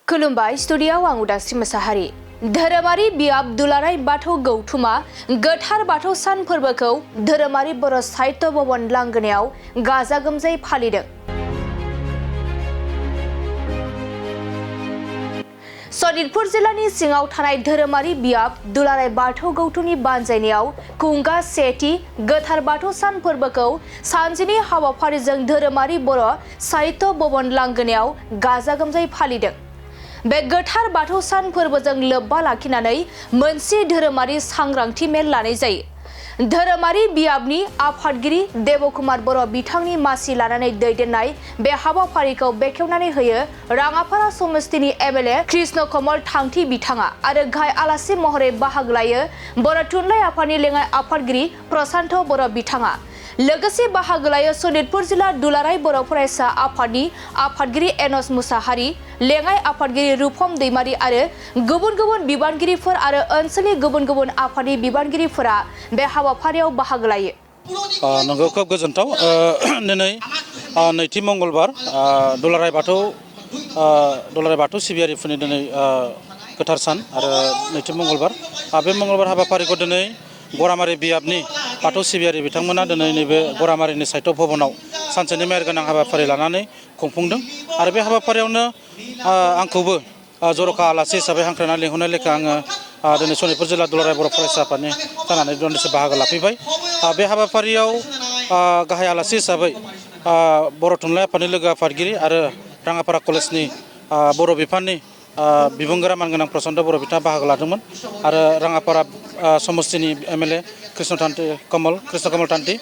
खुलुमबाय स्टुडियाव आं उदास्रि मोसाहारि। धोरोमारि बियाब दुलाराय बाथौ गौथुमा गोथार बाथौ सान फोरबोखौ धोरोमारि बर' साहित्य भवन लांगोनायाव गाजा गोमजायै फालिदों। सनितपुर जिल्लानि सिङाव थानाय धोरोमारि बियाब दुलाराय बाथौ गौथुमनि बानजायनायाव खुंगा सेथि गोथार बाथौ सान फोरबोखौ सानसेनि हाबाफारिजों धोरोमारि बर' साहित्य भवन लांगोनायाव गाजा गोमजायै फालिदों। बे गोथार बाथौ सान फोरबोजों लोब्बा लाखिनानै मोनसे धोरोमारि सांग्रांथि मेल लानाय जायो। धोरोमारि बियाबनि आफादगिरि देबकुमार बर' बिथांनि मासि लानानै दैदेननाय बे हाबाफारिखौ बेखेवनानै होयो राङापारा समस्तिनि एमएलए कृष्ण कमल थांथि बिथाङा आरो गाहाय आलासि महरै बाहागो लायो बर' थुनलाइ आफादनि लेङाइ आफादगिरि प्रशान्त बर' बिथाङा। लोगोसे बाहागो लायो सनितपुर जिल्ला दुलाराय बर' फरायसा आफादनि आफादगिरि एनस मुसाहारि, लेङाइ आफादगिरि रुपम दैमारि आरो गुबुन गुबुन बिबानगिरिफोर आरो ओनसोलनि गुबुन गुबुन आफादनि बिबानगिरिफोरा बे हाबाफारियाव बाहागो लायो। नंगौ खोब गोजोनथाव। दिनै नैथि मंगलबार दुलाराय बाथौ सिबियारिफोरनि दिनै गोथार सान आरो नैथि मंगलबार। बे मंगलबार हाबाफारिखौ दिनै गरामारि बियाबनि बाथौ सिबियारि बिथांमोना दिनै नैबे गरामारिनि साहित्य भवनाव सानसेनि मेहेर गोनां हाबाफारि लानानै खुंफुंदों आरो बे हाबाफारियावनो आंखौबो जर'खा आलासि हिसाबै हांख्रायनानै लिंहरनाय लेखा आङो दिनै सनितपुर जिल्ला दुलाराय बर' फरायसा आफादनि जानानै दान्दिसे बाहागो लाफैबाय। बे हाबाफारियाव गाहाय आलासि हिसाबै बर' थुनलाइ आफादनि लोगो आफादगिरि आरो राङापारा कलेजनि बर' बिफाननि बिबुंगोरा मानगोनां प्रशान्त बर' बिथाङा बाहागो लादोंमोन आरो राङापारा समस्तिनि एमएलए कृष्ण कमल थान्थि,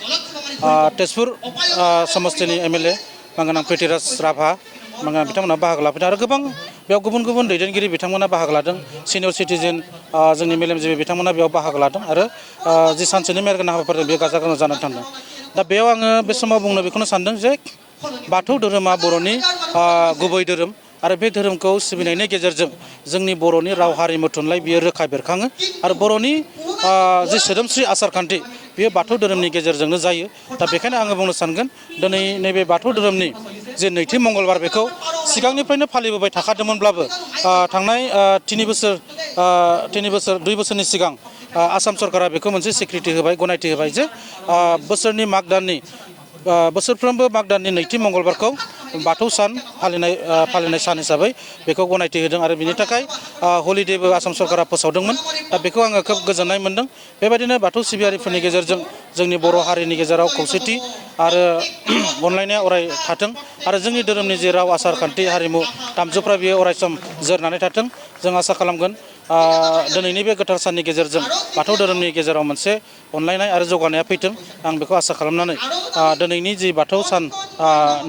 तेजपुर समस्तिनि एमएलए मानगोनां प्रिथिराज राभा बिथांमोना बाहागो लाफैदों आरो गोबां बेयाव गुबुन गुबुन दैदेनगिरि बिथांमोना बाहागो लादों। सिनियर सिटिजेन जोंनि मेलेमजिबि बिथांमोना बेयाव बाहागो लादों आरो जि सानसेनि मेहेर गोनां हाबाफारि बेयो गाजा गोमजा जानानै थांदों। दा बेयाव आङो बे समाव बुंनो बेखौनो सानदों जे बाथौ धोरोमा बर'नि गुबै धोरोम आरो बे धोरोमखौ सिबिनायनि गेजेरजों जोंनि बर'नि राव हारिमु थुनलाइ बियो रोखा बेरखाङो आरो बर'नि जि सोदोमस्रि आसार खान्थि बियो बाथौ धोरोमनि गेजेरजोंनो जायो। दा बेखायनो आङो बुंनो सानगोन दिनै नैबे बाथौ धोरोमनि जे नैथि मंगलबार बेखौ सिगांनिफ्रायनो फालिबोबाय थाखादोंमोनब्लाबो थांनाय 2 बोसोरनि सिगां आसाम सरकारा बेखौ मोनसे स्वीकृति होबाय, गनायथि होबाय जे बोसोरफ्रोमबो माग दाननि नैथि मंगलबारखौ बाथौ सान फालिनाय सान हिसाबै बेखौ गनायथि होदों आरो बिनि थाखाय हलिडेबो आसाम सरकारा फोसावदोंमोन। दा बेखौ आङो खोब गोजोननाय मोनदों। बेबायदिनो बाथौ सिबियारिफोरनि गेजेरजों जोंनि बर' हारिनि गेजेराव खौसेथि आरो अनलायनाया अराय थाथों आरो जोंनि धोरोमनि जे राव आसार खान्थि हारिमु दामजुफ्रा बियो अरायसम जोरनानै थाथों। जों आसा खालामगोन दिनैनि बे गोथार साननि गेजेरजों बाथौ धोरोमनि गेजेराव मोनसे अनलायनाय आरो जौगानाया फैथों। आं बेखौ आसा खालामनानै दिनैनि जि बाथौ सान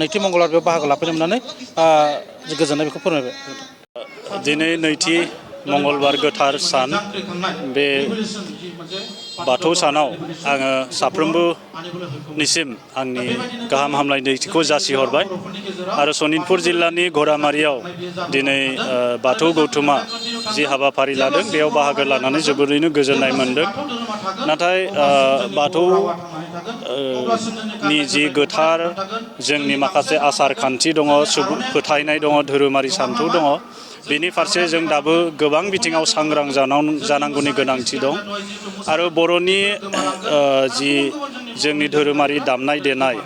नैथि मंगलबार बेयाव बाहागो लाफैनो मोननानै गोजोननाय बेखौ फोरमायबाय। दिनै नैथि मंगलबार गोथार सान, बे बाथौ सानाव आङो साफ्रोमबोनिसिम आंनि गाहाम हामलायनायखौ जासिहरबाय आरो सनितपुर जिल्लानि गरामारियाव दिनै बाथौ गौथुमा जि हाबाफारि लादों बेयाव बाहागो लानानै जोबोरैनो गोजोननाय मोनदों। नाथाय बाथौनि जि गोथार जोंनि माखासे आसार खान्थि दङ, सुबुं फोथायनाय दङ, धोरोमारि सान्थौ दङ, बेनि फारसे जों दाबो गोबां बिथिङाव सांग्रां जानांगौनि गोनांथि दं आरो बर'नि जि जोंनि धोरोमारि दामनाय देनाय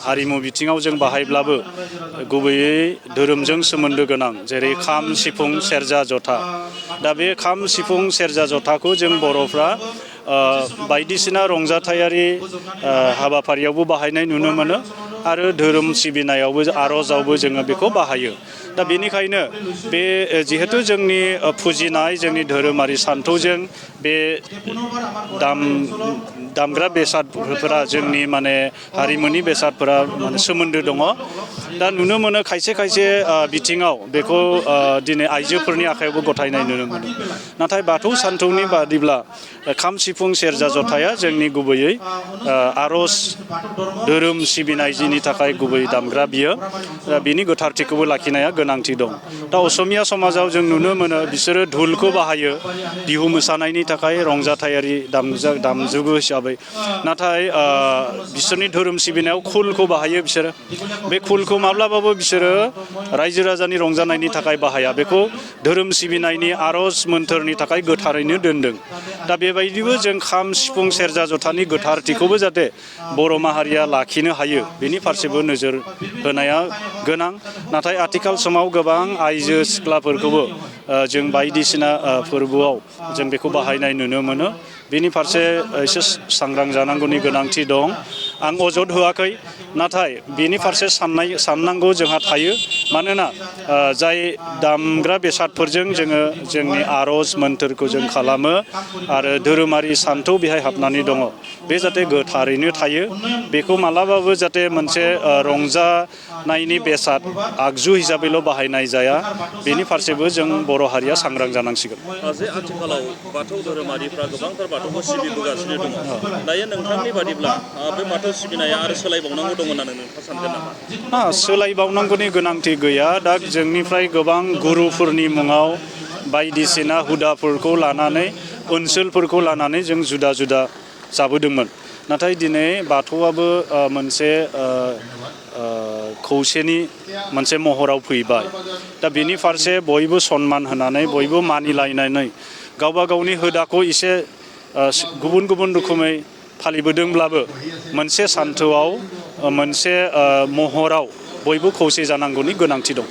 हारिमु बिथिङाव जों बाहायब्लाबो गुबैयै धोरोमजों सोमोन्दो गोनां जेरै खाम, सिफुं, सेरजा, जथा। दा बे खाम, सिफुं, सेरजा, जथाखौ जों बर'फ्रा बायदिसिना रंजाथायारि हाबाफारियावबो बाहायनाय नुनो मोनो आरो धोरोम सिबिनायावबो आर'जावबो जोङो बेखौ बाहायो। दा बेनिखायनो बे जिहेथु जोंनि फुजिनाय जोंनि धोरोमारि सान्थौजों बे दामग्रा बेसादफोरा जोंनि हारिमुनि बेसादफोरा सोमोन्दो दङ। दा नुनो मोनो खायसे बिथिङाव बेखौ दिनै आइजोफोरनि आखायावबो गथायनाय नुनो मोनो। नाथाय बाथौ सान्थौनि बादिब्ला खाम, सिफुं, सेरजा, जथाया जोंनि गुबैयै आर'ज धोरोम सिबिनाय जोंनि थाखाय गुबै दामग्रा बियो बिनि गोथारथिखौबो लाखिनाया गोनांथि दं दा असमिया समाजाव जों नुनो मोनो बिसोरो धुलखौ बाहायो बिहु मोसानायनि थाखाय रंजाथायारि दामजुगु हिसाबै नाथाय बिसोरनि धोरोम सिबिनायाव खुलखौ बाहायो बिसोरो बे खुलखौ माब्लाबाबो बिसोरो रायजो राजानि रंजानायनि थाखाय बाहाया बेखौ धोरोम सिबिनायनि आर'ज मोन्थोरनि थाखाय गोथारैनो दोनदों दा बेबायदिबो जों खाम सिफुं सेरजा जथानि गोथारथिखौबो जाहाथे बर' माहारिया लाखिनो हायो बेनि फारसेबो नोजोर होनाया गोनां नाथाय आथिखाल समाव गोबां आइजो सिख्लाफोरखौबो जों बायदिसिना फोरबोआव जों बेखौ बाहायनाय नुनो मोनो बेनि फारसे एसे सांग्रां जानांगौनि गोनांथि दं आं अजद होआखै नाथाय बेनि फारसे साननांगौ जोंहा थायो मानोना जाय दामग्रा बेसादफोरजों जोङो जोंनि आर'ज मोन्थोरखौ जों खालामो आरो धोरोमारि सान्थौ बेहाय हाबनानै दङ बे जाहाथे गोथारैनो थायो बेखौ मालाबाबो जाहाथे मोनसे रंजानायनि बेसाद आगजु हिसाबैल' बाहायनाय जाया बेनि फारसेबो जों बर' हारिया सांग्रां जानांसिगोन जे आथिखालाव बाथौ धोरोमारिफ्रा गोबांथार बाथौखौ सिबिबोगासिनो दङ दायो नोंथांनि बादिब्ला बे बाथौ सिबिनाया आरो सोलायबावनांगौ दङ होननानै नोंथाङा सानगोन नामा सोलायबावनांगौनि गोनांथि गैया दा जोंनिफ्राय गोबां गुरुफोरनि मुङाव बायदिसिना हुदाफोरखौ लानानै ओनसोलफोरखौ लानानै जों जुदा जुदा जाबोदोंमोन नाथाय दिनै बाथौआबो मोनसे खौसेनि मोनसे महराव फैबाय दा बेनि फारसे बयबो सनमान होनानै बयबो मानिलायनानै गावबा गावनि हुदाखौ एसे गुबुन गुबुन रोखोमै फालिबोदोंब्लाबो मोनसे सान्थौआव मोनसे महराव बयबो खौसे जानांगौनि गोनांथि दं